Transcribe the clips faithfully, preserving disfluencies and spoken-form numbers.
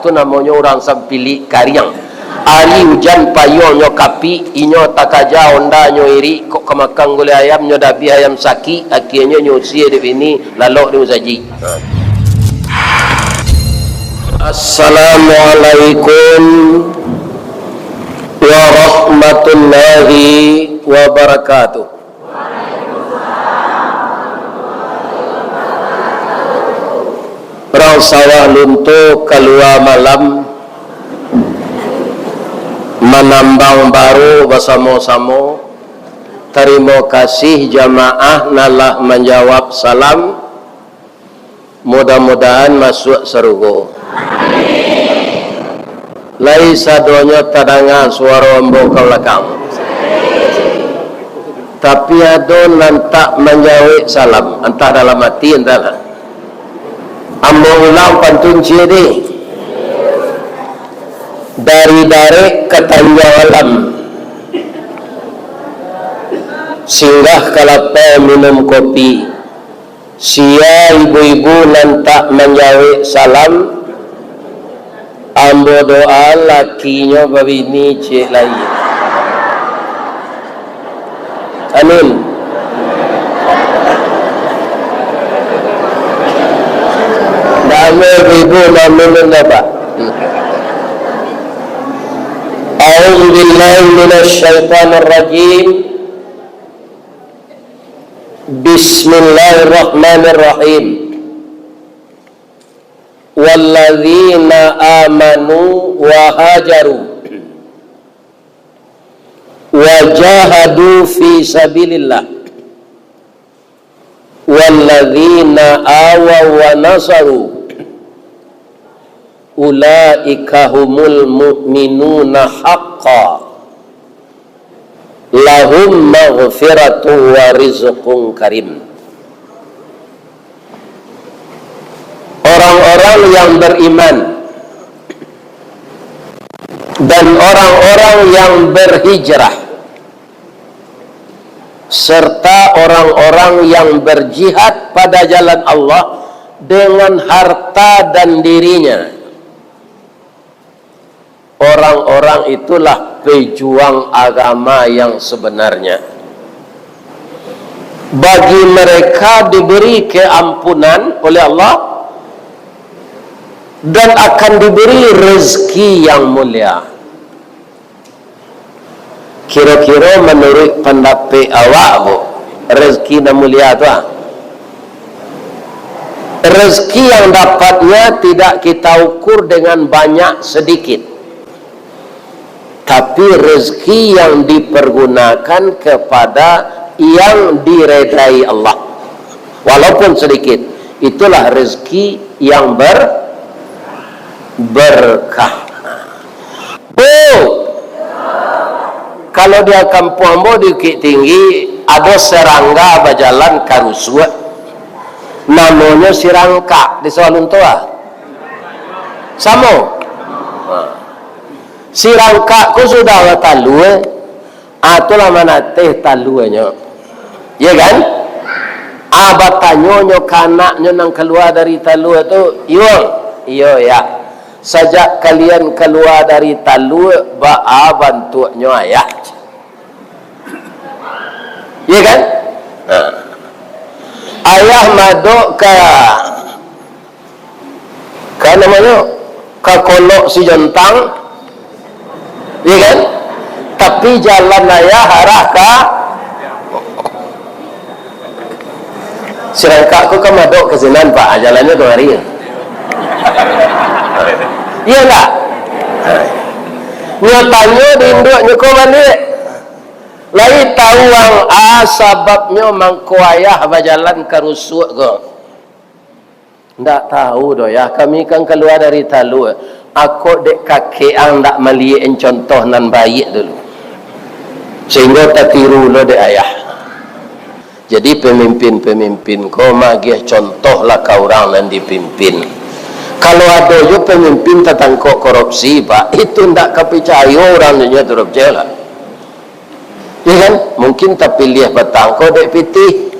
tu namonyo urang Sampilik Kariang. Ari ujan payuangnyo kapik, inyo takaja ondanyo irik, kok ka makan gulai ayam, nyo dabiah ayam sakik, akienyo nyo usie dek bini, lalok di musajik. Assalamualaikum warahmatullahi wabarakatuh. Urang Sawah Lunto kalua malam manambang baro basamo-samo. Tarimo kasih jamaah nan lah manjawab salam. Mudah-mudahan masuak sarugo. Lai sadonyo tadanga suaro ambo ka balakang. Tapi ado nan tak manjawek salam, antah dalam ati, antah lah. Ambo ulang pantun ciek deh. Dari darek ka tanjang alam, singgah ka lapau minum kopi. Sia ibu-ibu nan tak manjawek salam, ambo doa lakinyo babini ciek lai. Amin. Dame ibu-ibu maminum dapat. A'udzubillahi minasyaitonirrajim. Bismillahirrahmanirrahim. Walladzina amanu wa hajaru wa jahadu fi sabilillah, walladzina awaw wa nasaru, ulaika humul mu'minuna haqqa, lahum maghfiratu wa rizqun karim. Orang-orang yang beriman dan orang-orang yang berhijrah, serta orang-orang yang berjihad pada jalan Allah dengan harta dan dirinya, orang-orang itulah pejuang agama yang sebenarnya. Bagi mereka diberi keampunan oleh Allah dan akan diberi rezeki yang mulia. Kiro-kiro manuruik pandapek awak, Bu, rezeki nan mulia tu, ah? Rezeki yang dapatnya tidak kita ukur dengan banyak sedikit, tapi rezeki yang dipergunakan kepada yang diredai Allah, walaupun sedikit, itulah rezeki yang ber-, berkah. Bu, kalau di kampuang ambo di Bukittinggi, ado serangga bajalan karusuak. Namonyo sirangkak di Sawah Lunto, ah. Samo. Ha. Sirangkak ko sudah batalua, ah, tu lah manateh taluanyo. Iya kan? Ah, batanyonyo ka anaknyo nan kalua dari talua tu, "Yung," "Iyo, Yah." "Sajak kalian kalua dari talua, baa bantuaknyo, Ayah?" Iya kan? Nah. Ayah madok ka, ka namonyo, ka Kolok Sijontang, iya kan? Tapi jalan Ayah arah ka Sirangkak ko kan madok ka sinan, Pak, jalannyo kamari. Iya ndak? Nyo tanyo di induaknyo ko baliak. Lai tahu ang a sababnyo mangko Ayah bajalan karusuak ko? Ndak tahu doh, Yah. Kami kan kalua dari talua. Ako dek kakek ang ndak maliek contoh nan baiak dulu, sahinggo tatiru lo dek Ayah. Jadi, pamimpin-pamimpin ko magiah contoh lah ka urang nan dipimpin. Kalau ado jo pamimpin tatangkok korupsi, Pak, itu ndak ka picayo urang nyo tu, percayolah. Iya kan? Mungkin tapiliah patang ko dek pitih.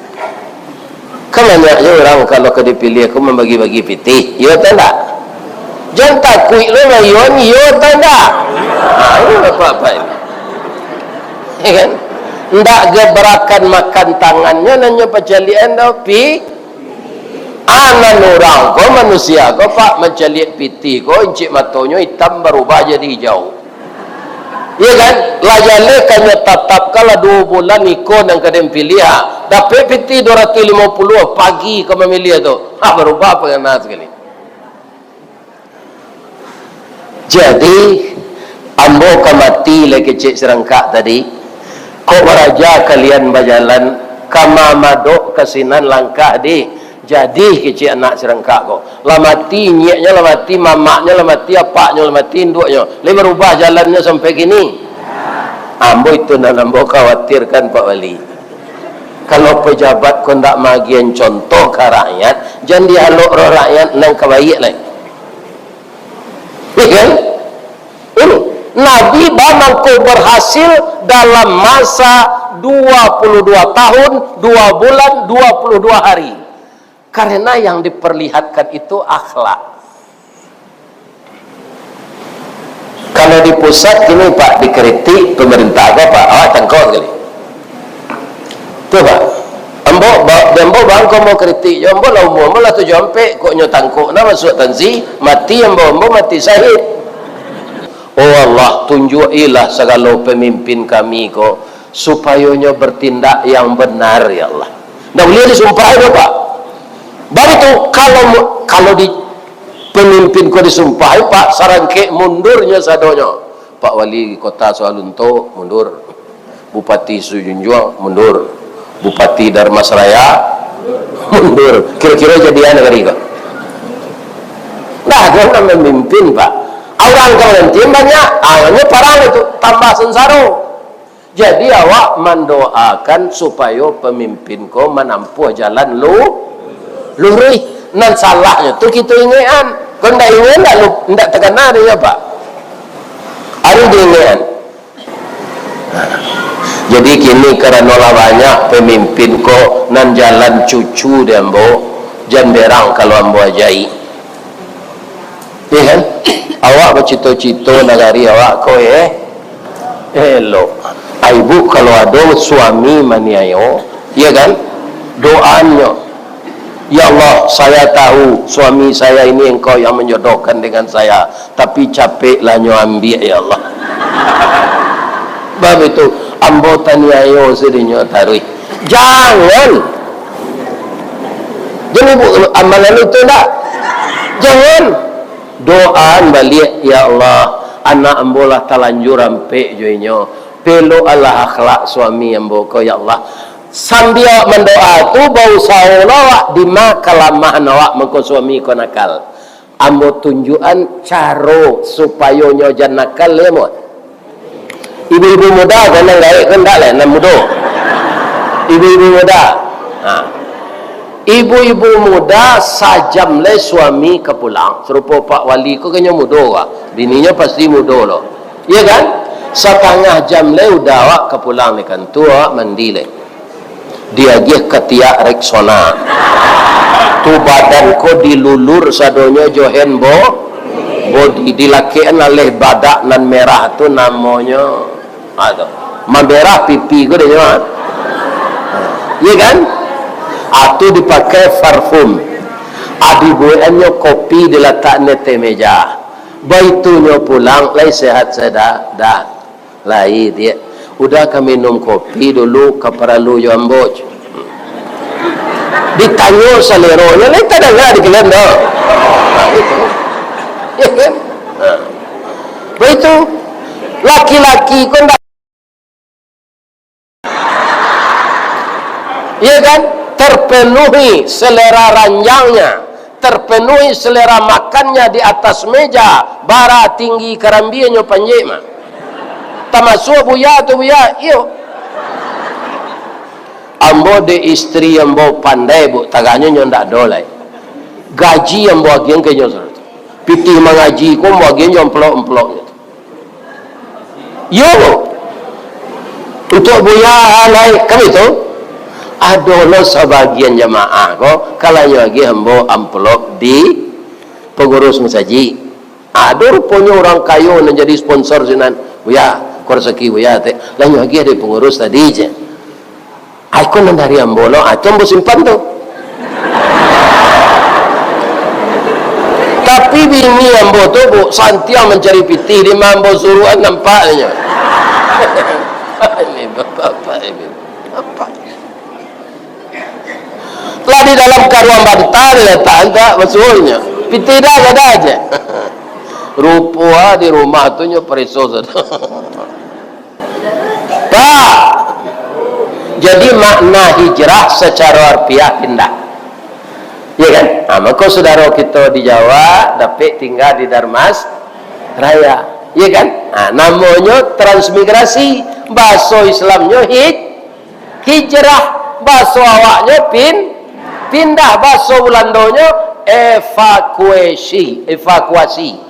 Kan banyak jo urang kalau ka dipiliah ko mambagi-bagi pitih. Iyo atau ndak? Jan takuik lo layon, iyo atau ndak? Ha, iko bapak-bapak ini. Ya kan? Ndak gebarakan makan tangannyo, nan nyo pacaliak-an doh, pi-, anan urang ko, manusia ko, Pak, mancaliak pitih ko, incik matonyo itam barubah jadi ijau. Ya kan? Lah jaleh ka nyo tatapkan lah duo bulan iko nan ka den piliah, ha. Dapek pitih duo ratuih limo puluah, pagi ka mamiliah tu. Ha, barubah pangana sakali. Jadi, ambo ka mati lai kecek sirangkak tadi. Kok baraja kalian bajalan, ka mamadok ka sinan langkah di. Jadi kecek anak sirangkak ko. Lah mati inyiaknyo, lah mati mamaknyo, lah mati apaknyo, lah mati induaknyo. Lai barubah jalannyo sampai kini. Ambo itu nan ambo khawatirkan, Pak Wali. Kalau pejabat ko ndak maagian contoh ka rakyat, jan dialok roh rakyat nan ka baiak lai. Ya kan? Ini, Nabi bamangko berhasil dalam masa dua puluh dua tahun, dua bulan, dua puluh dua hari. Karena yang diperlihatkan itu akhlak. Kalau di pusat kini, Pak, dikritik pemerintah ko, Pak, awak tangkok sakali. Tu, Pak. Ambo, ba-, di ambo bangko mau kritik jo, ambo lah umua ambo lah tujuah ampek, kok nyo tangkok nah masuak tansi, mati ambo, ambo mati syahid. Oh Allah, tunjuak-ilah sagalo pemimpin kami ko, supayo nyo bertindak yang benar, ya Allah. Ndak buliah disumpahi doh, Pak. Baitu, kalau mu-, kalau di pemimpin ko disumpahi, Pak, sarangkek mundurnyo sadonyo. Pak Wali Kota Sualunto mundur. Bupati Sijunjuang mundur. Bupati Dharmasraya mundur. Kiro-kiro jadian nagari ko. Nah, dia nan mamimpin, Pak. Urang ka manantian banyak, ah, nyo parang itu, tambah sansaro. Jadi, awak mandoakan supayo pamimpin ko manampuah jalan lu-, luruih. Nan salahnyo tu kito ingekan. Kok ndak ingekan, ndak lu-, ndak takana dek nyo, Pak. Harus diingekan. Jadi, kini karano lah banyak pamimpin ko nan jalan cucu di ambo, jan berang kalau ambo ajai. Iya kan? Awak bacito-cito nagari awak ko, eh? Elok. Ibu kalau ado suami maniayo, iya kan? Doanyo, "Ya Allah, saya tahu suami saya ini Engkau yang menjodohkan dengan saya, tapi capeklah nyo ambiak, ya Allah." Bab itu, ambo taniayo sadonyo taruih. Jangan. Jadi, bu-, amalan itu ndak. Jangan. Doaan baliak, "Ya Allah, anak ambo lah talanjur ampek jo inyo. Pelok Allah akhlak suami ambo ko, ya Allah." Sambia mandoa tu, bausaholah awak, dima kalamahan awak, mangko suami ko nakal. Ambo tunjuakan caro supayo nyo jan nakal, ya, Mot. Ibu-ibu muda ko nan gaek ko ndak lai, nan mudo. Ibu-ibu muda. Ha. Ibu-ibu muda sajam lai suami ka pulang. Sarupo Pak Wali ko kan nyo mudo, wah. Bininyo pasti mudo lo. Iya kan? Satangah jam lai udah awak ka pulang di kantua, awak mandi lai. Diagiah katiak Rexona. Tu badan ko dilulur sadonyo jo hand bo-, body, dilakekan aleh badak nan merah tu namonyo. Ha, tu. Mamerah pipi ko dek nyo, ha. Iya kan? Ha, tu dipakai parfum. Ha, dibuekannyo kopi dilatakkan di ateh meja. Baitu nyo pulang, lai sehat sadonyo? Dah. Lai, diak. Udah ka minum kopi dulu, ka paralu jo ambo. Ditanyo saleronyo, lai tadanga di kalian doh. Ya kan? Ha. Baitu, laki-laki ko ndak, ya kan? Terpenuhi selera ranjangnya, terpenuhi selera makannya di atas meja, bara tinggi karambianyo panjek mah. Tamasuak buya tu, buya, iyo. Ambo dek istri ambo pandai, Bu, taganyo nyo ndak ado lai. Gaji ambo agiahkan ka inyo sarato. Pitih mangaji ko ambo agiahkan jo amplop-amplop nyo. Iyo, Bu. Untuak buya lai, kan itu? Ado lo sabagian jamaah ko, kalau nyo agiah ambo amplop di pangurus masajik. Ado ruponyo urang kayo nan jadi sponsor sinan. "Buya, ko rasaki Buya, tek." Lah nyo agiah dari pangurus tadi, cek. "Ai, ko nan dari ambo lo, ah, tu ambo simpan tu." Tapi bini ambo tu, Bu, santiang mancari pitih, di ma ambo suruahan nampak nyo. Ini bapak-bapak ini. Apa? Lah di dalam karuang bantal dilatak, antak basuahnyo. Pitih dah, dah, dah aja. Rupo, ah, di rumah tu nyo pareso sajo. Pak, jadi makna hijrah secara harfiah pindah. Ya kan? Ha, mako saudara kita di Jawa dapek tinggal di Darmas Raya. Ya kan? Ha, namonyo transmigrasi. Bahaso Islamnyo hij-, hijrah. Bahaso awaknyo pin-, pindah. Bahaso Bulandonyo evakuasi, evakuasi.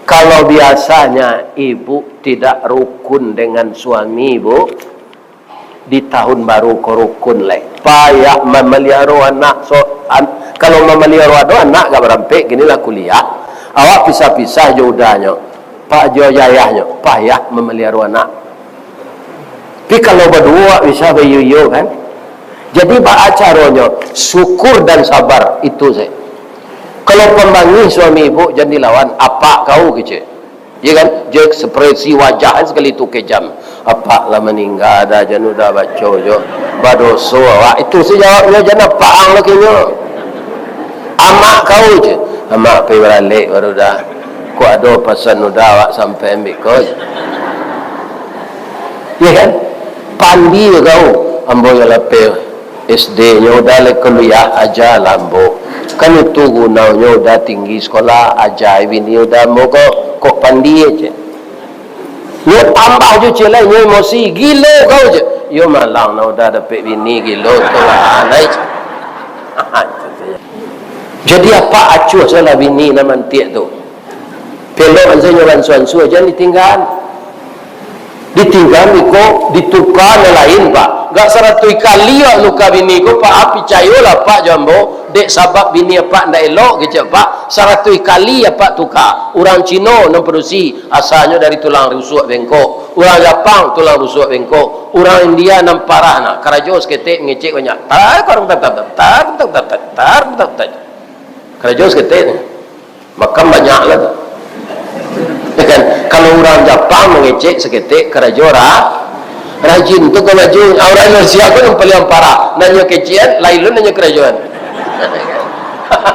Kalau biasanya ibu tidak rukun dengan suami, Bu, di tahun baru ko rukun lai. Payah mamaliaro anak, so, an-, kalau mamaliaro ado anak agak barampek, kini lah kuliah. Awak pisah-pisah jo udanyo, pak jo jayahnyo, payah mamaliaro anak. Tapi kalau baduo, bisa baiyo-iyo, kan? Jadi, baa caronyo? Syukur dan sabar, itu sajo. Kalau pambangih suami ibu, jan dilawan, "Apak kau," kecek. Ya kan? Jo ekspresi wajah sakali tu kejam. "Apak lah maningga dah, jan udah baco jo. Badoso awak." Itu sajo jawabnyo, jan apak ang laki nyo. "Amak kau," cek. "Amak pai baralek baru dah. Kok ado pasan udah awak sampai ambiak ko," cek. Ya kan? "Pandie kau, ambo nyo lapeh S D nyo udah lai kuliah, ajalah ambo. Kan itu gunonyo udah tinggi sekolah, aja bini udah ambo ko, kok pandie," cek. Nyo tambah jo cek lai, nyo emosi, "Gilo kau," cek. "Iyo malang nah udah dapek bini gilo tu lah, lai," cek. Jadi apak acuah salah bini nan mantiak tu. Pelok anso nyo banso-anso, jan ditinggaan. Ditinggaan iko, dituka nan lain, Pak. Gak saratuih kali awak nuka bini ko, Pak, ah, picayolah, Pak, jo ambo, dek sabab bini apak ndak elok, kecek apak, saratuih kali apak tuka. Urang Cino nan padusi, asalnyo dari tulang rusuak bengkok. Urang Japang, tulang rusuak bengkok. Urang India nan parah nah, karajo saketek mangecek banyak. Tar, tar, tar, tar, tar, tar, tar, tar, tar, tar. Karajo saketek ni. Makan banyak lah tu. Ya kan? Kalau urang Japang mangecek saketek, karajo ra-, rajin tu, karajo. Ah, urang Indonesia ko nan paliang parah. Nan nyo kecekan, lain lo nan nyo karajoan.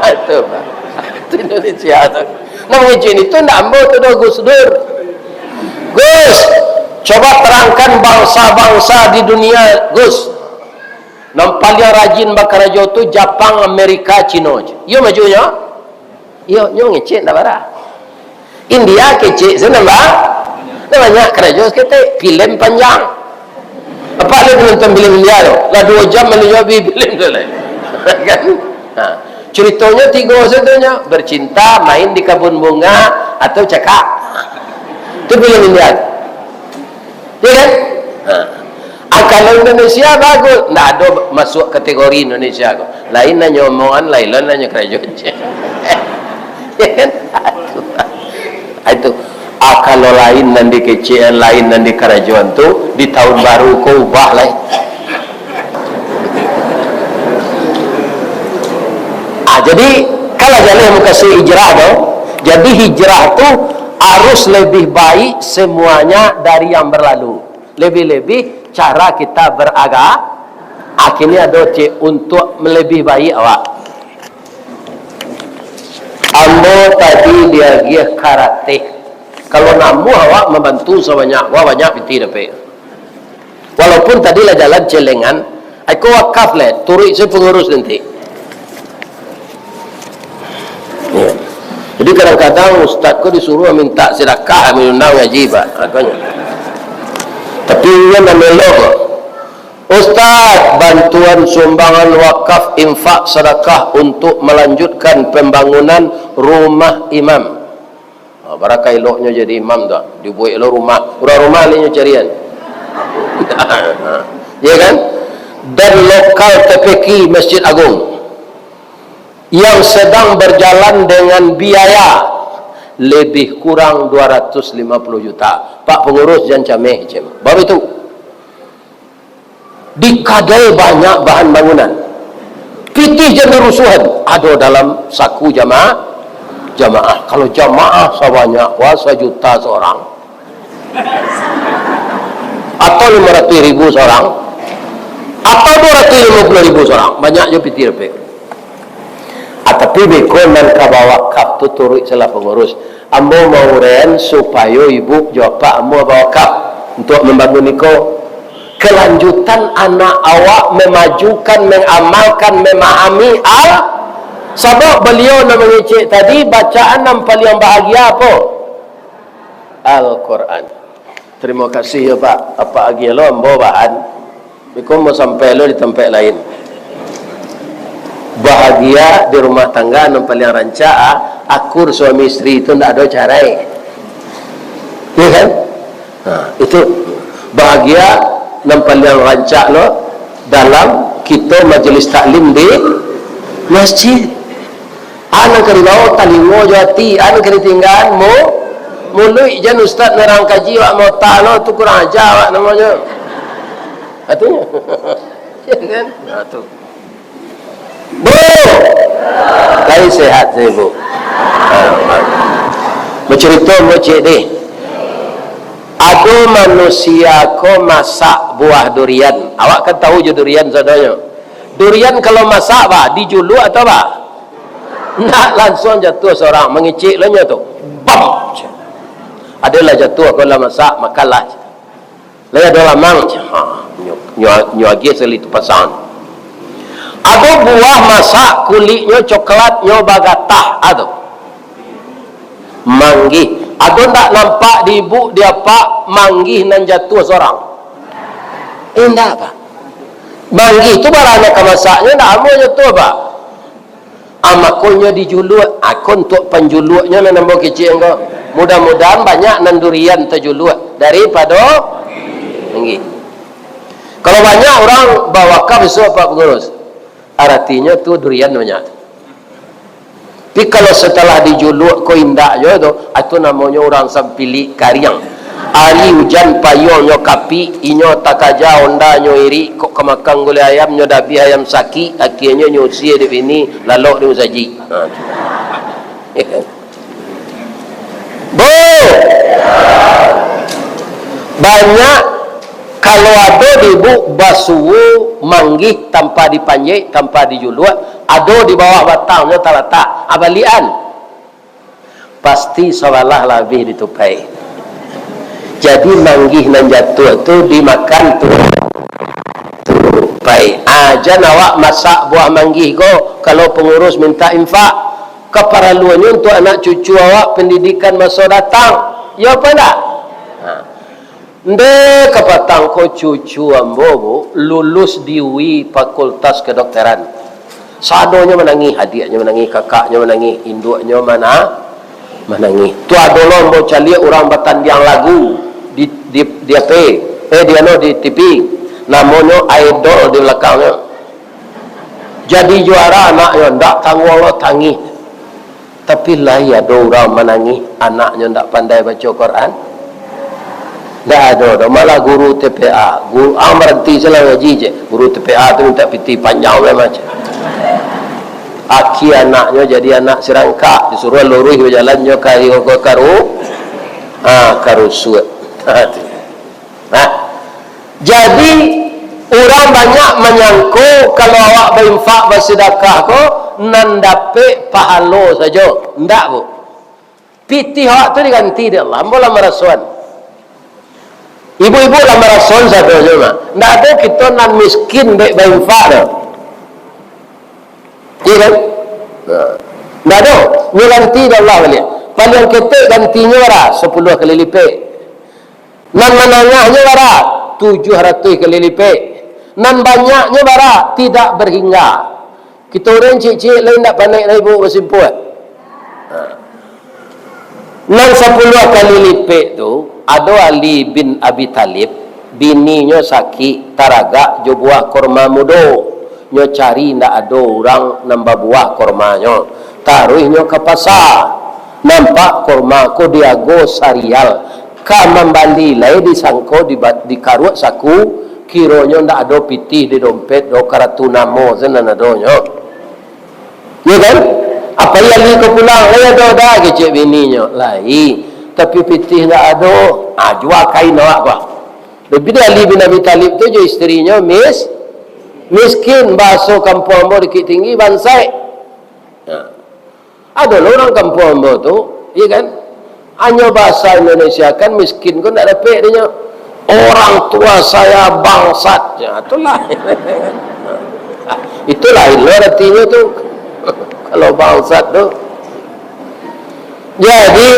Itu, Pak. Itu Indonesia tu. Nan mangecek itu ndak ambo tu doh, Gus Dur. Gus, coba terangkan bangsa-bangsa di dunia, Gus. Nan paliang rajin bakarajo tu Japang, Amerika, Cino. Iyo majunyo? Iyo, nyo ngecek ndak bara. India kecek se nambah. Ndak banyak karajo saketek, filem panjang. Apak lai nonton filem India tu? Lah duo jam malijo abih filem tu lai. Kan? Ha. Caritonyo tigo sajo nyo, bercinta, main di kabun bunga, atau cakak. Tu filem India tu. Ya kan? Ha. Ah, kalau Indonesia bagus, ndak ado masuak kategori Indonesia ko. Lain nan nyo omongan, lain lo nan nyo karajoan. Ya kan? Ah, itu. Ah, kalau lain nan dikecekan, lain nan dikarajoan tu, di tahun baru ko ubah lai. Ah, jadi, kalau jaleh mukasuik hijrah tu, jadi hijrah tu harus lebih baik semuanya dari yang berlalu. Lebih-lebih cara kita beraga-, ah, kini ado cek untuk lebih baik awak. Ambo tadi diagiah karate. Kalau namuah awak mambantu sabanyak, wah, banyak pitih dapek. Walaupun tadi lah jalan celengan, ai ko wakaf leh, turuik se pangurus nanti. Ya. Jadi kadang-kadang ustaz ko disuruah minta sedekah, mangundang ngaji, Pak. Ha, konyo. Tapi inyo mamelok ko. "Ustaz, bantuan sumbangan wakaf infak sedekah untuk melanjutkan pembangunan rumah imam." Ha, barakai eloknyo jadi imam tu, dibuek lo rumah. Urang rumah lai nyo carian. Ya kan? Dan lokal T P Q Masjid Agung yang sedang berjalan dengan biaya Lebih kurang dua ratus lima puluh juta. Pak pangurus, jan cameh, cem. Baru itu. Di kadai banyak bahan bangunan. Pitih jan dirusuhan. Ado dalam saku jamaah. Jamaah. Kalau jamaah sabanyak, wah, sajuta seorang. Atau lima ratus ribu seorang. Atau dua ratus lima puluh ribu seorang. Banyak jo pitih dapek. Ah, tapi beko nan ka bawakaf tu turuik salah pangurus. Ambo mauren supayo ibu jo apak ambo bawakaf untuak mambangun iko. Kelanjutan anak awak memajukan, mengamalkan, memahami Al-, sabab baliau nan mangecek tadi, bacaan nan paliang bahagia apo? Al-Quran. Tarimo kasih yo, Pak. Apak agiah lo ambo bahan. Beko ambo sampai lo di tampek lain. Bahagia di rumah tangga nan paliang rancak, ah, akur suami isteri tu ndak ado carai. Iya kan? Nah, itu bahagia nan paliang rancak lo dalam kito majelis taklim di masjid. Anan ka dibawa talingo jo ati, anan ka ditinggaan mu-, muluik. Jan ustaz narang kaji wak mota lo, tu kurang aja wak namonyo. Katonyo. Ya kan? Nah, tu. Bu! Lai sehat saya, Bu. Ha, bacarito ambo ciek deh. Ado manusia ko masak buah durian. Awak kan tahu jo durian sadonyo. Durian kalau masak, bah, dijuluak atau, bah? Ndak, langsuang jatuah sorang, mangecek lo nyo tu. Bam! Ado lah jatuah, ko lah masak, makanlah. Lai ado lamang. Ha, nyo, nyo, nyo agiah sakali tu pasang. Ado buah masak, kuliknyo coklat, nyo bagatah, ado. Manggih. Ado ndak nampak di ibu, di apak, manggih nan jatuah sorang? Indak, Pak. Manggih tu bara nan ka masaknyo, ndak amuah jatuah, Pak. Ah, makonyo dijuluak, ah, ko untuak panjuluaknyo nan ambo kecek ko. Mudah-mudahan banyak nan durian tajuluak daripado manggih. Kalau banyak urang bawakaf isuak, Pak Pangurus, aratinyo tu durian banyak. Tapi kalau satalah dijuluak ko indak jo tu, ah, tu namonyo urang sampilik kariang. Ari ujan payuangnyo kapik, inyo takaja ondanyo irik, kok ka makan gulai ayam, nyo dabiah ayam sakik, akhianyo nyo usia dek bini, lalok di musajik. Ha, tu. Bu! Banyak, kalau ado di ibu basuo manggih tanpa dipanjek, tanpa dijuluak, ado di bawah batangnyo talatak, abalian. Pasti sabalah labiah ditupai. Jadi, manggih nan jatuah tu dimakan tu, tupai. Ah, jan awak masak buah manggih ko, kalau pangurus minta infak, kaparaluannyo untuak anak cucu awak, pandidikan maso datang. Iyo apo indak? Ha. Ndeh kapatang ko cucu ambo, Bu, lulus di U I Fakultas Kedokteran. Sadonyo manangih, adiaknyo manangih, kakaknyo manangih, induaknyo mana-, manangih. Tu ado lo ambo caliak urang batandiang lagu di, di, di ape? Eh, di anu, di T V. Namonyo Idol di balakangnyo. Jadi juara anaknyo, ndak tangguang lo tangih. Tapi lai ado urang manangih, anaknyo ndak pandai baco Quran? Ndak ado doh. Malah guru T P A, guru, ah, baranti salah ngaji je. Guru T P A tu minta pitih panjang memang je. Aki anaknyo jadi anak sirangkak, disuruah luruih bajalan nyo ka, ka karu-, ah, karusuak. Ha, tu. Nah, jadi, urang banyak manyangko kalau awak bainfak, basidakah ko, nan dapek pahalo sajo. Ndak, Bu. Pitih awak tu diganti dek Allah. Ambo lah marasoan. Ibu-ibu lah marasoan sadonyo mah. Ndak ado kito nan miskin dek bainfak tu. Iya kan? Nah. Ndak ado. Nyo ganti dek Allah baliak. Paliang ketek gantinyo bara? Sapuluah kali lipek. Nan manangahnyo bara? Tujuah ratuih kali lipek. Nan banyaknyo bara? Tidak berhingga. Kito urang ciek-ciek lai ndak panek lai, Bu, basimpuah. Ha. Nan sapuluah kali lipek tu, ado Ali bin Abi Thalib, bininyo sakik, taragak jo buah korma mudo. Nyo cari, ndak ado urang nan babuah kormanyo. Taruihnyo ka pasa. Nampak kurma ko diago sarial, ka mambali lai disangko diba-, dikaruak saku, kironyo ndak ado pitih di dompet do, karatu namo se nan adonyo. Iyo kan? Apai Ali ko pulang, lai ado dak kecek bininyo? Lai, tapi pitih ndak ado. Ah, jua kain awak ko. Tapi di Ali bin Abi Thalib tu jo isterinyo mis-, miskin, bahaso kampuang ambo Bukittinggi, bansaik. Nah, ado lo urang kampuang ambo tu, iyo kan? Hanyo bahasa Indonesia kan, miskin ko ndak dapek dinyo. "Orang tua saya bangsat." Ya, itulah. Itulah ilo artinyo tu. Kalau bangsat tu. Jadi,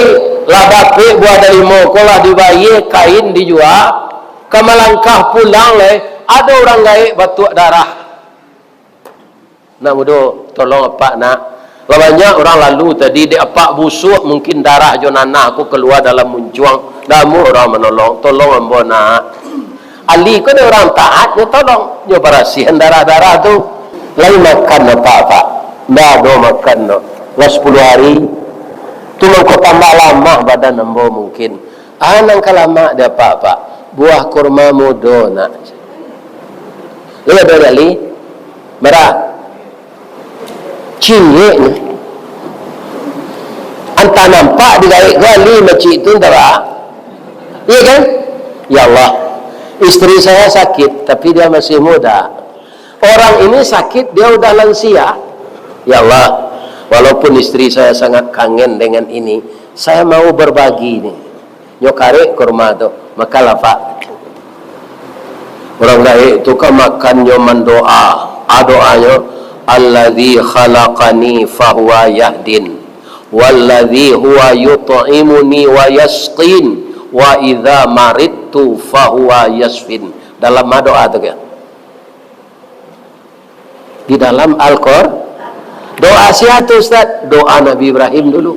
lah dapek buah dalimo ko, lah dibayie, kain dijua, ka malangkah pulang lai, ado urang gaek batuak darah. Nak mudo, tolong apak nak. Lah banyak urang lalu tadi, dek apak busuak, mungkin darah jo nanah ko kalua dalam muncuang. Ndak amuah urang manolong, tolong ambo nak. Ali ko dek urang taat, nyo tolong, nyo barasiahan darah-darah tu. Lai makan apak-apak? Ndak ado makan doh. Lah sapuluah hari, tu mangko tambah lamah badan ambo mungkin. Ah, nan ka lamak di apak-apak, buah kurma mudo nak. Lai ado dak, Ali? Bara? Ciek nyo. Antah nampak di gaek ko, Ali, macik tu, antah bara? Iyo kan? Ya Allah, isteri saya sakit, tapi dia masih muda. Orang ini sakit, dia udah lansia. Ya Allah, walaupun isteri saya sangat kangen dengan ini, saya mau berbagi ni. Nyo karek kurma tu, makanlah, Pak. Urang gaek tu kan makan nyo mandoa. Ah, doanyo, "Alladzi khalaqani fahuwa yahdin, walladzi huwa yut'imuni wa yasqin, wa idza maridtu fahuwa yasfin." Dalam ma doa tu kan? Di dalam Al-Qur-, doa sia tu, Ustaz? Doa Nabi Ibrahim dulu.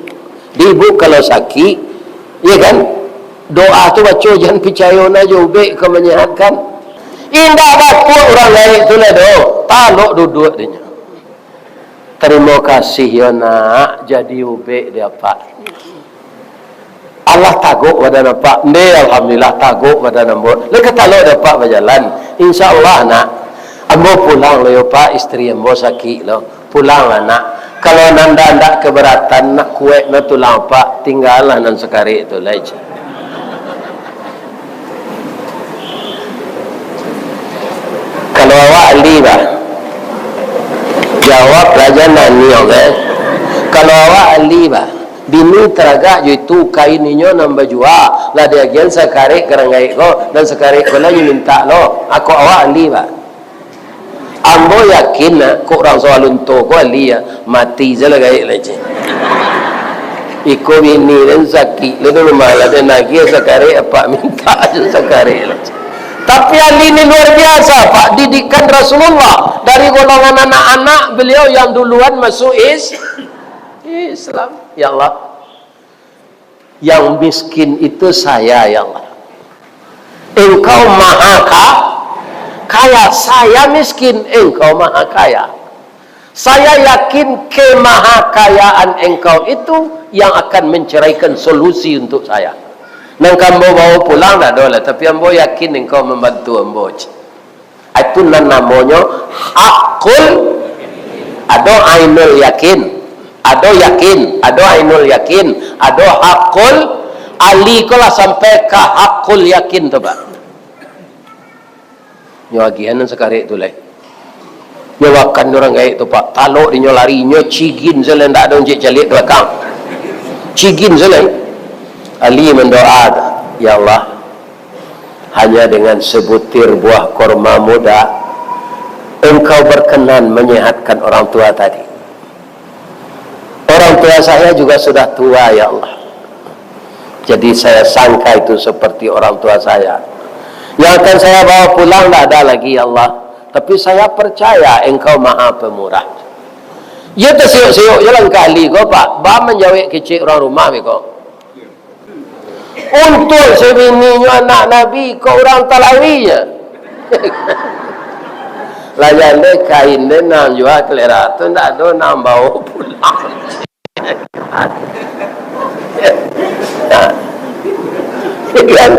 Di ibu kalau sakik, iya kan? Doa tu baco, jan picayo na jo ubek ka manyehatkan. Indak bakuak urang gaek tu lah doh. Talok duduak dinyo. Tarimo kasih yo nak, jadi ubek di apak. Allah tagok badan apak. Nde, alhamdulillah, tagok badan ambo. Lai ka talok dek apak bajalan. Insya Allah, nak. Ambo pulang lo yo, Pak, isteri ambo sakik lo. Pulanglah, nak. Kalau nan ndak, ndak keberatan, nak kuek na tulang apak, tinggalah nan sakarek tu lai. Kalau awak ahli, bah. Jawab raja nani, oke. Kalau awak ahli, bah. Bini taragak jo itu kain inyo nan bajua, lah diagiahan sakarek ka urang gaek ko, nan sakarek ko lah inyo mintak lo. Ako awak ahli, bah. Ambo yakin, nah, kok urang Sawalunto ko ahli, ya, mati se lah gaek lah, ceh. Iko bini den sakik, lah dulu malah den agiah sakarek, apak mintak se sakarek lah, ceh. Tapi ahli ni luar biasa, Pak. Didikan Rasulullah dari golongan anak-anak beliau yang duluan masuk is-, Islam. Ya Allah. Yang miskin itu saya, ya Allah. Engkau maha ka-, kaya. Saya miskin, Engkau maha kaya. Saya yakin kemahakayaan Engkau itu yang akan menceraikan solusi untuk saya. Nan ka ambo bawa pulang dak ado lah, tapi ambo yakin Engkau membantu ambo. Itu nan namonyo hakul, ado ainul yakin, ado yakin, ado ainul yakin, ado hakul. Ali ko lah sampai ka hakul yakin tu, Pak. Nyo agiahan nan sakarek tu lai. Nyo makan urang gaek tu, Pak. Talok di nyo lari, nyo cigin se lai, ndak ado cek caliak belakang. Cigin se lai. Ali mandoa, "Ya Allah, hanya dengan sebutir buah korma muda, Engkau berkenan menyehatkan orang tua tadi. Orang tua saya juga sudah tua, ya Allah. Jadi saya sangka itu seperti orang tua saya. Yang akan saya bawa pulang tidak ada lagi, ya Allah. Tapi saya percaya Engkau Maha Pemurah." Iyo tasiyok-siyok je langkah Ali ko, Pak. Ba manjawek kecek urang rumah beko. Untuak sabininyo anak Nabi ko urang Talawi je. Lah jaleh kain den nan jua kalera tu, ndak ado nan bawo pulang. Nah. Kan?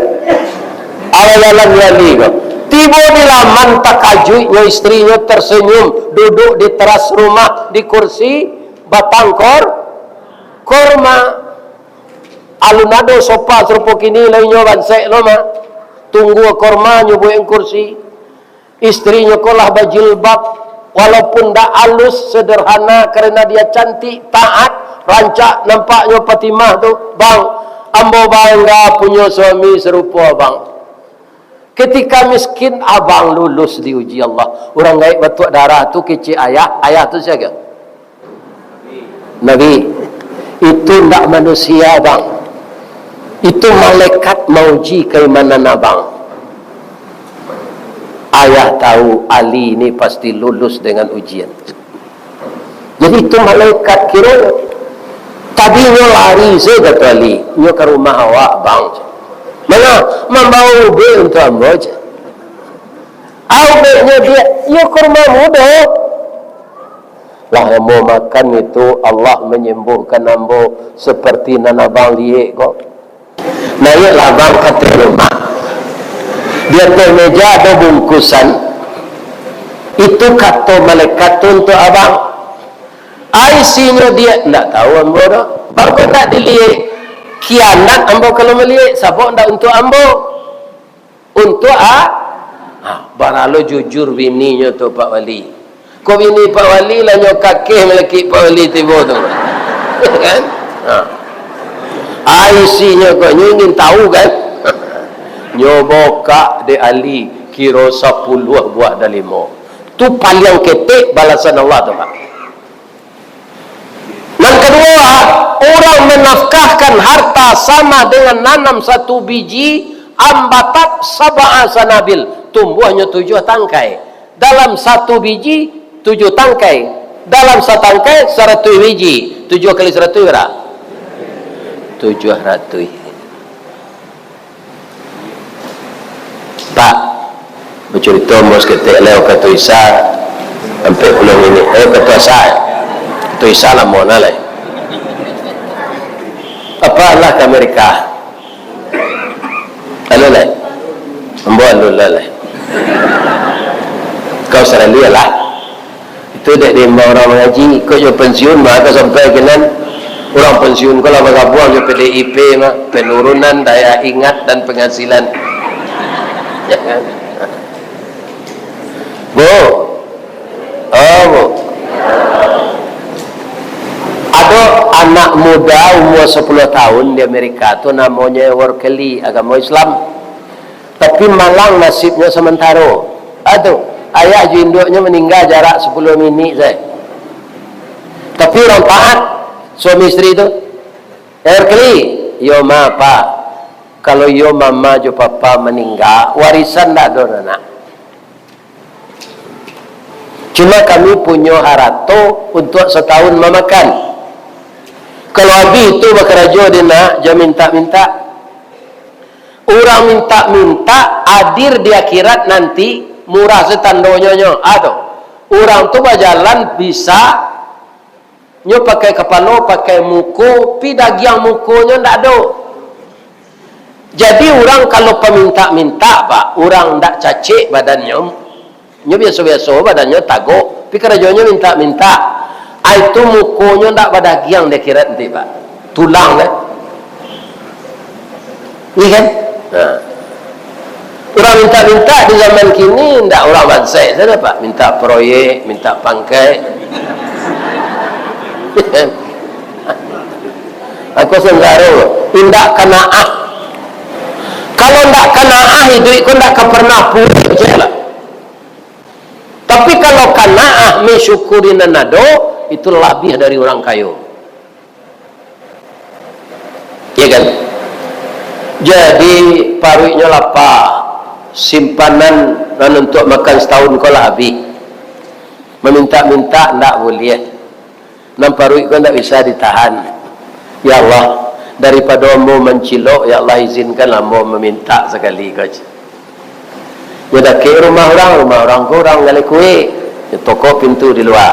Ala jalan wali ko. Tibo di laman, takajuiknyo istrinyo tersenyum, duduk di teras rumah, di kursi batang kor-, korma. Alun ado sofa sarupo kini, lai nyo bansek lo mah. Tunggu korma, nyo buek kursi. Istrinyo ko lah bajilbab, walaupun dak alus, sederhana, karena dia cantik, taat, rancak nampaknyo Fatimah tu, "Bang, ambo bangga punyo suami sarupo abang." Ketika miskin, abang lulus diuji Allah. Urang gaek batuak darah tu kecek ayah, ayah tu sia? Nabi, itu ndak manusia, Bang. Itu malaikat mauji keimanan abang. Ayah tahu Ali ni pasti lulus dengan ujian. Jadi itu malaikat kiro. Tadinyo lari sajo tu Ali, nyo ka rumah awak, Bang. Manga? Mambawa ubek untuak ambo, cek. Ubeknyo dia, iyo kurma mudo. Lah ambo makan itu, Allah manyembuhkan ambo seperti nan abang liek ko. Naiaklah abang ka ateh rumah. Di ateh meja ado bungkusan. Itu kato malaikat tu untuak abang. Isinyo dia, ndak tahu ambo doh. Bang ko ndak diliek. Kianat ambo kalau maliek, sabab ndak untuak ambo. Untuak a-, ha, baralo jujur bininyo tu, Pak Wali. Kok bini Pak Wali lah nyo kakeh malakik Pak Wali tibo tu. Kan? Ha. Isinyo kok nyo ingin tahu kan? Nyo bukak dek Ali, kiro sapuluah buah dalimo. Tu paliang ketek balasan Allah tu, Pak. Nan kaduo, urang manafkahkan harta sama dengan nanam satu biji, ambatat sab'a sanabil, tumbuahnyo tujuah tangkai. Dalam satu biji, tujuah tangkai. Dalam satangkai, saratuih biji. Tujuah kali saratuih bara? Tujuah ratuih. Pak, bacurito ambo saketek lai, wakatu Isya, ampek puluah minik. Eh, wakatu Asa, wakatu Isya lamo na lai. Apo lah ka Amerika? Alun lai? Ambo alun lah lai. Ka Australia lah. Itu dek diimbau urang mangaji, kok jo pensiun mah ka sampai kinan. Urang pensiun ko lah bagabuang jo P D I P mah, penurunan daya ingat dan penghasilan. Ya kan? Bu. Oh, Bu. Ado anak muda umur sapuluah tahun di Amerika tu, namonyo Workeli, agamo Islam. Tapi malang nasibnyo samantaro. Ado, ayah jo induaknyo maningga jarak sapuluah minik sajo. Tapi urang taat, suami isteri tu. "Eh, Workeli, iyo ma, Pa. Kalau iyo Mama jo Papa maningga, warisan ndak ado, Nak. Cuma kami punyo harato untuak satahun mamakan. Kalau abih tu bakarajo dek Nak, jan mintak-mintak." Urang mintak-mintak hadir di akhirat nanti, murah se tandonyo nyo. Ah, tu. Urang tu bajalan bisa, nyo pakai kapalo, pakai muko, pi dagiang mukonyo ndak ado. Jadi, urang kalau pamintak-mintak, Pak, urang ndak cacek badannyo, nyo biaso-biaso, badannyo tagok, tapi karajonyo mintak-mintak. Ai tu mukonyo ndak badagiang di akhirat nanti, Pak. Tulang, kan? Iya, kan? Nah. Urang mintak-mintak di zaman kini, ndak urang bansaik sajo, Pak. Mintak proyek, mintak pangkaik. Aku sanggaro, indak kanaah. Kalau ndak kanaah, iduik ko ndak ka pernah puas, je lah. Tapi kalau kanaah, mensyukuri nan ado, itu labiah dari urang kayo. Ya kan? Jadi, paruiknyo lapa, simpanan nan untuak makan satahun ko lah abih. Mamintak-mintak ndak buliah. Nan paruik ko ndak bisa ditahan. Ya Allah, daripado ambo mancilok, ya Allah, izinkan ambo mamintak sakali ko. Nyo dakek rumah urang, rumah urang ko urang galeh kuek. Nyo tokok pintu di lua.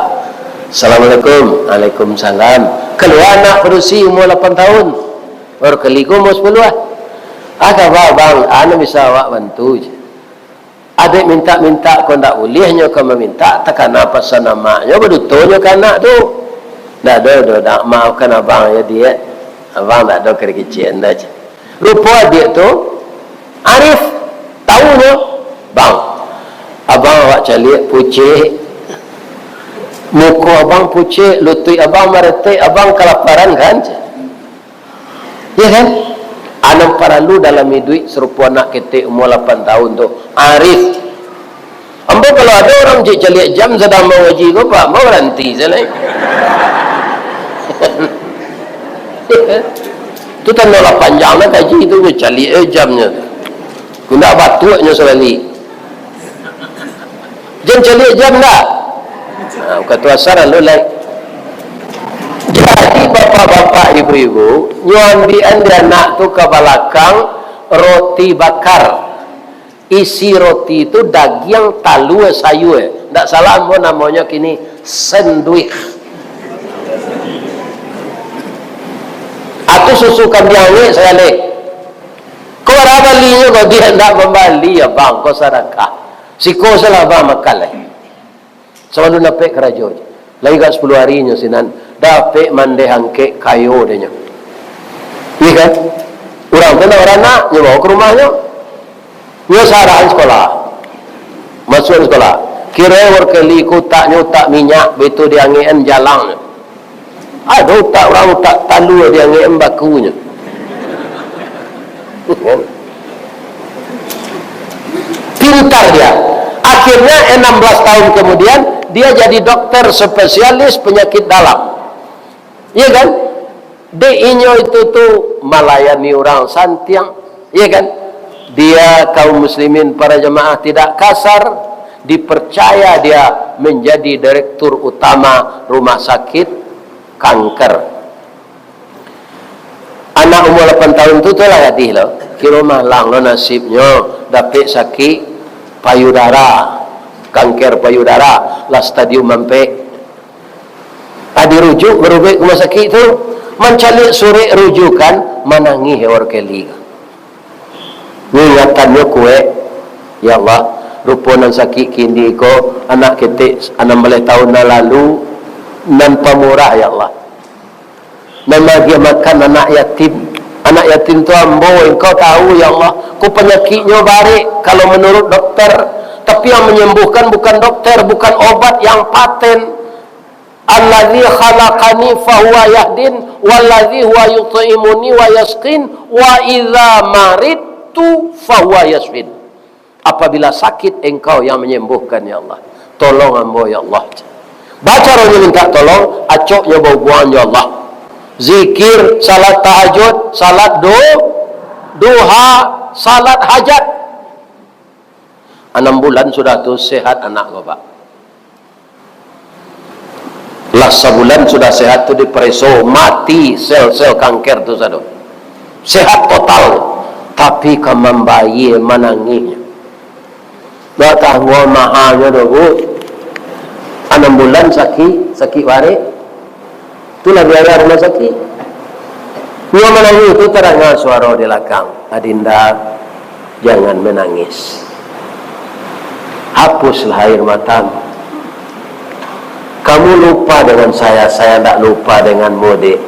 "Assalamualaikum." "Waalaikumsalam." Kalua anak padusi umua lapan tahun. Baru kali ko umua sapuluah. Ah, kaba, Bang, anu bisa awak bantu je. Adek mintak-mintak ko ndak buliah, nyo ka mamintak, takana pasan amaknyo, badutonyo ka anak tu. Ndak ado doh, nak maafkan abang yo, Diak. Abang ndak ado kecek-kecekan doh, ceh. Rupo adiak tu arif, tau nyo, "Bang, abang awak caliak pucek. Muko abang pucek, lutuik abang maretek, abang kalaparan kan?" ceh. Ya kan? Anan paralu dalam iduik sarupo anak ketek umua lapan tahun tu. Arif. Ambo kalau ado urang cek caliak jam sadang mangaji ko, Pak, ambo baranti sajo. Tu tando lah panjang lah kaji tu, nyo caliak eh jamnyo tu. Kok ndak batuaknyo sabalik. Jan caliak jam dah. Nah, wakatu asar lalu lai. Jadi, bapak-bapak, ibu-ibu, nyo ambiakan di anak tu ka balakang roti bakar. Isi roti tu dagiang, talua, sayua. Ndak salah ambo namonyo kini sandwich. Atau susu kambiang ni sagaleh. Ko bara balinyo ko, Diak ndak mambali, abang, ko sadakah. Siko salah abang makan lai. Sabalun dapek karajo. Lai agak sapuluah ari nyo sinan, dapek mandeh angkek kayo deh nyo. Iya kan? Urang tu nak baranak, nyo bawa ka rumahnyo. Nyo sarahan sakolah. Masuak sakolah. Kiro workeli ko utaknyo utak minyak, baitu diangekan jalangnyo. Ado utak urang, utak talua diangekan bakunyo. Pintar dia. Akhirnya enam belas tahun kemudian, dia jadi dokter spesialis penyakit dalam. Iya kan? Dek inyo itu tu malayani urang santiang, iya kan? Dia, kaum muslimin, para jamaah, tidak kasar, dipercaya dia menjadi direktur utama rumah sakit kanker. Anak umur lapan tahun tu, tu lah gadih lo. Kiro malang lo nasibnyo, dapek sakik payudara, kanker payudara, lah stadium ampek. Ah, dirujuk, barubek ka rumah sakik tu, mancaliak surek rujukan, manangih Workeli. Ingatannyo kuaik, "Ya Allah, rupo nan sakik kini ko, anak ketek anam baleh tahun nan lalu, nan pamurah, ya Allah. Nan maagiah makan anak yatim. Anak yatim tu ambo, Engkau tahu, ya Allah, ko panyakiknyo barek, kalau menurut dokter. Tapi yang menyembuhkan bukan dokter, bukan obat yang paten." "Alladzi khalaqani fahuwa yahdin, walladzi huwa yut'imuni wa yasqin, wa idza maridtu fahuwa yasfin." Apabila sakit, Engkau yang menyembuhkan, ya Allah. Tolong ambo, ya Allah. Baco ronyo minta tolong, acoknyo bahubuangan jo Allah. Zikir, salat tahajud, salat du-, duha, salat hajat. Anam bulan sudah tu sehat anak ko, Pak. Lah sabulan sudah sehat tu dipareso, mati sel-sel kanker tu sado. Sehat total, tapi ka mambayia manangihnyo. Ndak tangguang mahanyo doh, Bu. Anam bulan sakik, sakik barek. Itulah biaya rumah sakit. Inyo manangih tu, tadanga suaro di lakang, "Adinda, jangan menangis. Hapuslah air matamu. Kamu lupa dengan saya, saya ndak lupa denganmu, Dek.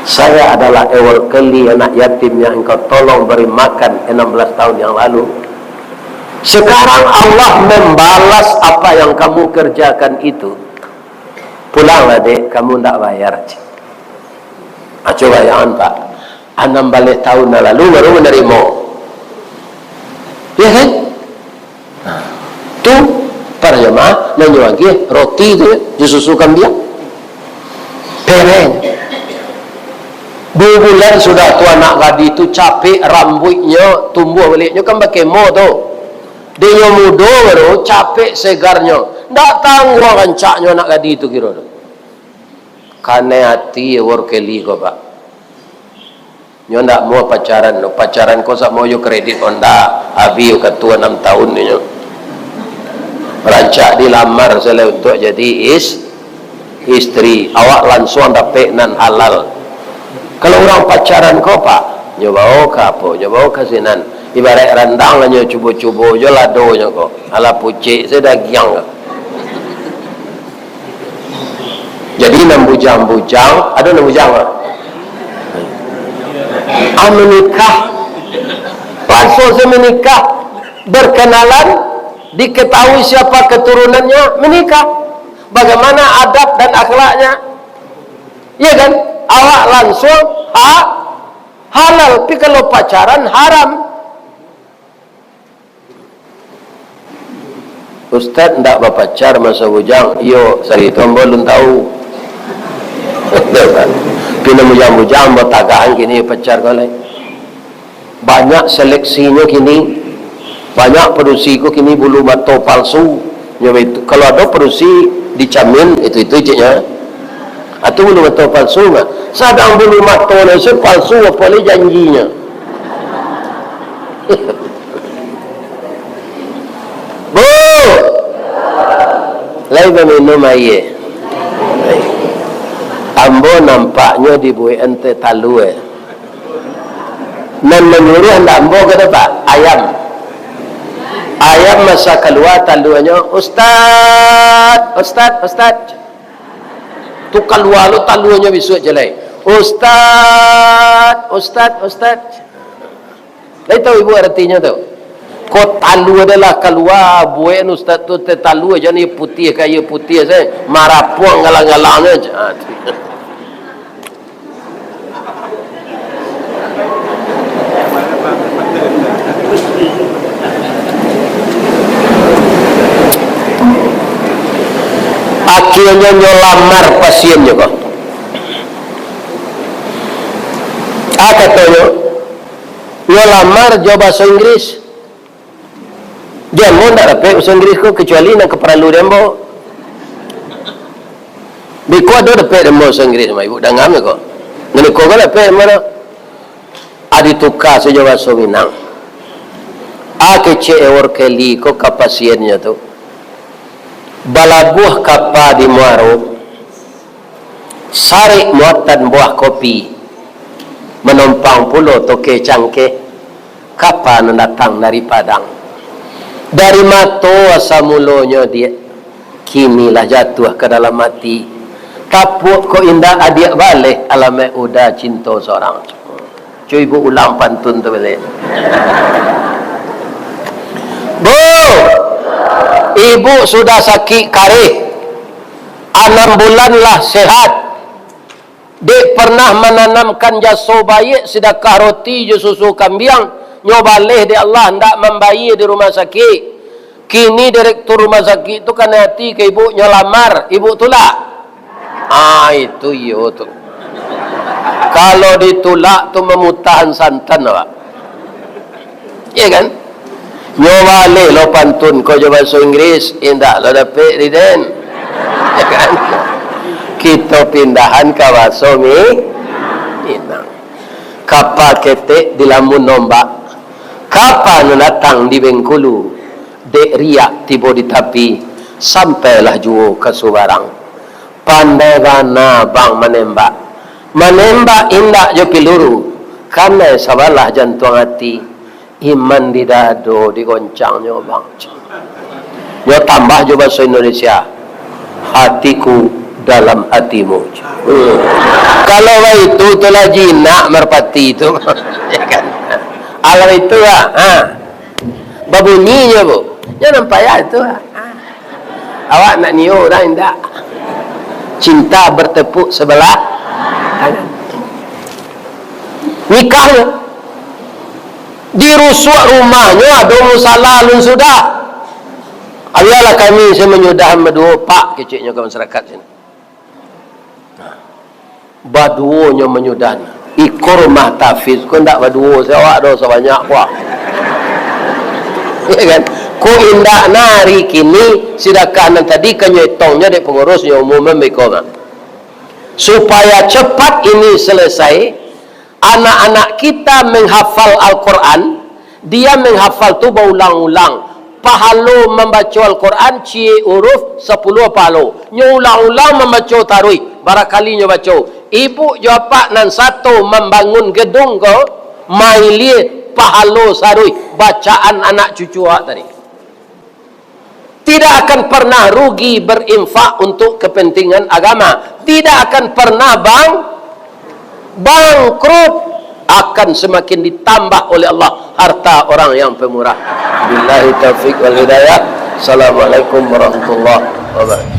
Saya adalah Ewer Keli, anak yatim yang engkau tolong beri makan enam belas tahun yang lalu. Sekarang Allah membalas apa yang kamu kerjakan itu. Pulanglah, Dek, kamu ndak bayar." Ah, cubo bayangkan, Pak. Anam baleh tahun nan lalu baru manarimo. Ya kan? Nah, tu para jamaah nan nyo agiah roti tu, ya, jo susu kambiang. Pereng. Duo bulan sudah tu anak gadih tu capek, rambuiknyo tumbuah baliaknyo kan bakemo tu. Dek nyo mudo baru, capek segarnyo. Ndak tangguang rancaknyo anak gadih tu kiro tu. Kanai ati Ewer Keli ko, Pak. Nyo ndak mau pacaran, pacaran ko samo jo kredit Honda, abih wakatu anam tahun nyo. Rancak dilamar sajo untuak jadi is-, istri. Awak lansuang dapek nan halal. Kalau urang pacaran ko, Pak, nyo bao ka apo, nyo bao ka sinan. Ibaraik randang lah nyo cubo-cubo jo ladonyo ko. Alah pucek se dagiang ko. Jadi nan bujang-bujang, ado nan bujang ko? Ah, menikah. Langsuang se menikah. Berkenalan, diketahui siapa keturunannya, menikah. Bagaimana adab dan akhlaknya? Iya kan? Awak langsuang ha-, halal, tapi kalau pacaran haram. Ustaz ndak bapacar maso bujang? Iyo, sari tu ambo alun tahu. Tapi nan bujang-bujang ambo tagahan kini pacar ko lai. Banyak seleksinyo kini. Banyak padusi ko kini bulu mato palsu. Nyo baitu. Kalau ado padusi dicamin, itu-itu ceknyo. Atu bulu mato palsu mah. Sadang bulu mato nan se palsu, apo lai janjinyo. Bu! Lai baminum aia. Ambo nampaknyo dibuekan teh talua. Nan manyuruah ndak ambo ko doh, Pak, ayam. Ayam masa kalua taluanyo, "Ustaz, ustaz, ustaz." Tu kalua lo taluanyo bisuak jalai. "Ustaz, ustaz, ustaz." Lai tahu ibu aratinyo tu? Ko talua adalah kalua, buek ustaz tu teh talua, jan iyo putiah ka iyo putiah se, marapuang galang-galangnyo. Ah, tu. Akhirnyo nyo lamar pasiennyo ko. Ah, katonyo, nyo lamar jo bahaso Inggris. Di ambo ndak dapek bahaso Inggris ko, kecuali nan ka paralu di ambo. Biko ado dapek di ambo bahaso Inggris, ma ibu danga ko. Nan iko ko dapek di ambo tu. Ah, dituka sajo bahaso Minang. Ah, kecek Eworld Kelly ko ka pasiennyo tu. Balabuah kapa di muaro, sarik muatan buah kopi, manompang pulo toke cangkeh, kapa nan datang dari Padang. Dari mato asa mulonyo, Diak, kini lah jatuah ka dalam ati. Tapuak kok indak adiak baleh, alamaik uda cinto sorang. Cubo ibu ulang pantun tu baliak. Bu, ibu sudah sakik kareh, anam bulan lah sehat. Dek pernah mananamkan jaso baiak, sidakah roti jo susu kambiang, nyo baleh dek Allah, ndak mambayia di rumah sakik. Kini direktur rumah sakik tu kanai ati ka ibu, nyo lamar, ibu tulak. Ah, itu iyo tu. Kalau ditulak tu mamutahan santan awak. Iya kan? Nyo baleh lo pantun ko jo bahaso Inggris, indak lo dapek di den. Iya kan? Kito pindahan ka bahaso Mi-, Minang. Kapa ketek dilamun ombak, kapa nan datang di Bengkulu, dek riak tibo di tapi, sampailah juo ka subarang. Pandai bana bang manembak. Manembak indak jo piluru, kanai sabalah jantuang ati. Iman di dado digoncangnyo, bang. Nyo tambah jo bahaso Indonesia, "Hatiku dalam hatimu." Kalau baitu, tu lah jinak marpati tu. Ya kan? Alah itu lah. Ha. Babunyi nyo, Bu. Nyo nampak ya tu lah. Ha. Awak nak niyo urang indak. Cinta bertepuk sebelah tangan. Nikahnyo. Dirusuak rumahnyo, ado musala alun sudah. Abialah kami se manyudahan baduo, Pak, keceknyo ka masyarakat sini. Baduonyo manyudahan. Iko rumah tahfiz ko ndak baduo se awak doh, sabanyak ko. Ya kan? Ko indak nah ari kini, sidakah nan tadi ka nyo etongnyo dek pangurus, nyo umuman beko mah. Supaya cepat ini selesai, anak-anak kita menghafal Al-Quran, dia menghafal tu baulang-ulang. Pahalo mambaco Al-Quran, ciek huruf, sapuluah pahalo. Nyo ulang-ulang mambaco taruih, Parakalinyo baco, ibuk jo apak nan sato mambangun gedung ko, mailie pahalo saruih bacaan anak cucu awak tadi. Tidak akan pernah rugi berinfak untuk kepentingan agama. Tidak akan pernah bang-, bangkrut. Akan semakin ditambah oleh Allah harta orang yang pemurah. Billahi taufik wal hidayah. Assalamualaikum warahmatullahi wabarakatuh.